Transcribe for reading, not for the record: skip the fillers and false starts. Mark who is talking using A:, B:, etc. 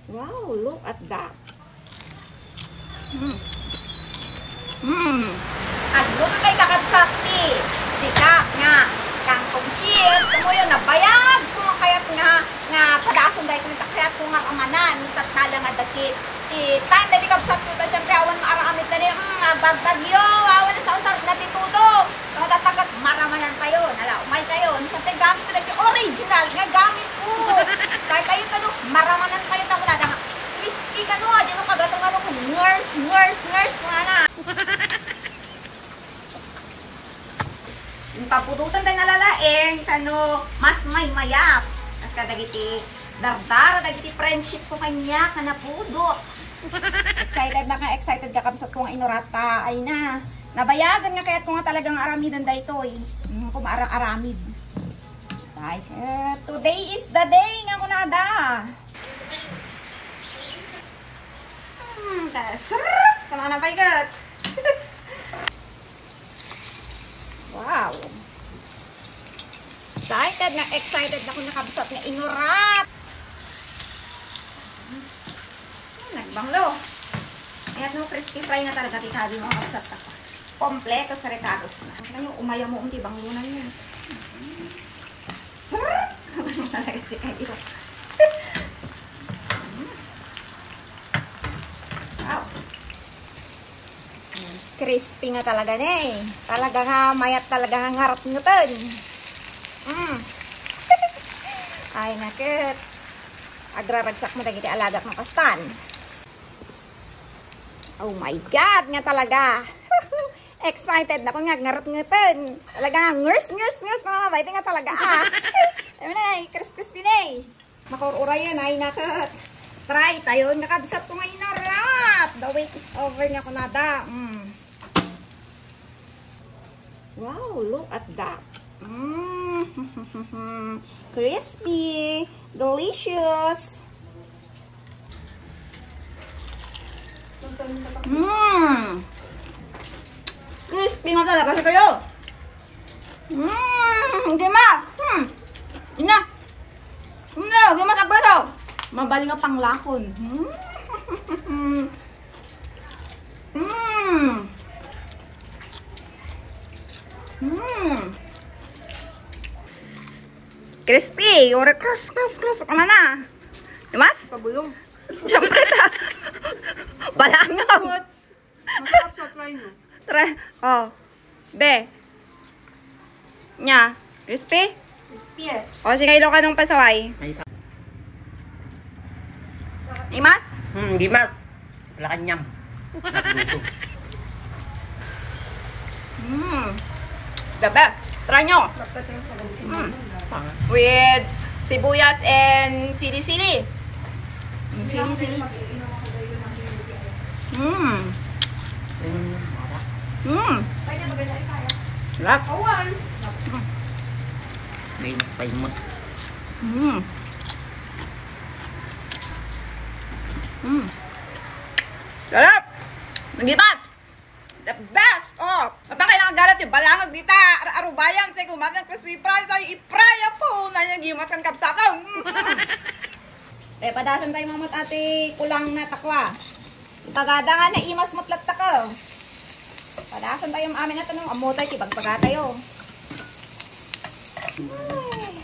A: Wow, look at that.
B: Aglo kay kakabsakti. Sika nga kangkong chips. Mo yun nabayag ko kayat nga padason dahil kung kayat ko nga kamanan. Tatnala nga dati. Time na di kabsakti ta siyempre awan maaraamit na ni bagbagyo. Awan na sa usap na titudo. Kung tatakat maramanan kayo. Nala, umay kayo. Siyempre gamit ko dati original nga gamit ko. Kahit kayo pa no, maramanan kayo ta mula nga. Crispy ka no. Di mo kagatong ano kung nurse nga na. Papututan tayo nalalaeng kano mas may mayap. Mas kadagiti dardara, dagiti friendship ko kanya kanapudot. Excited ka kabsat ko nga inurata. Ay na. Nabayagan nga kaya't ko nga talagang aramidan da ito eh. Kumarang-aramid. Today is the day nga kunada. Sarap! Sama na paigat. Wow! Excited na ako nakabsat na inurat! Nagbanglo! Ayan no, crispy fry na talaga kikabi mo kabsat ako. Kompleto sa recados na. Kaya umaya mo unti bangunan yun. Sarap! Talaga si kayo. Wow! Crispy nga talaga na eh. Talaga nga, mayat talaga nga harap ngutan. Ay nakit. Agraragsak mo dagiti alagak ng kastan. Oh my God, nga talaga. Excited na ko nga, ngarap ngutan. Talaga nga, ngurs na natin nga talaga Ayun na, crispy na eh. Makururay yan, ay nakit. Try tayo, nakabsat ko nga inarap. The wait is over nga kunada.
A: Wow, look at that. Crispy, delicious.
B: Crispy nga talaga kasi kayo. Hindi ma. Ina. Hindi matagbato. Mabali nga panglakon. Crispy, ore cross ano na? Dimas?
A: Pabulong.
B: Siyempre ta. Balangam.
A: Masarap na try mo.
B: Try. Oh. Be. Nya. Crispy?
A: Crispy eh.
B: O, sige ilo ka nung pasaway. Dimas?
C: Dimas. Wala kanyam.
B: The best. Try nyo. With sibuyas and sili-sili. Sili-sili. Sarap.
C: May mas pa yung
B: Sarap. Nagipas. The best! Oh! Mapakailangan galat yung balangag dita. Arubayang sa kumagang crispy fries ay ipraya po na yung gimas kan kapsakaw. Padasan tayo mamot ate kulang na takwa. Tagada nga na imas mutlat takaw. Padasan tayo amin na tanong amotay tibag pagatayo. Ay.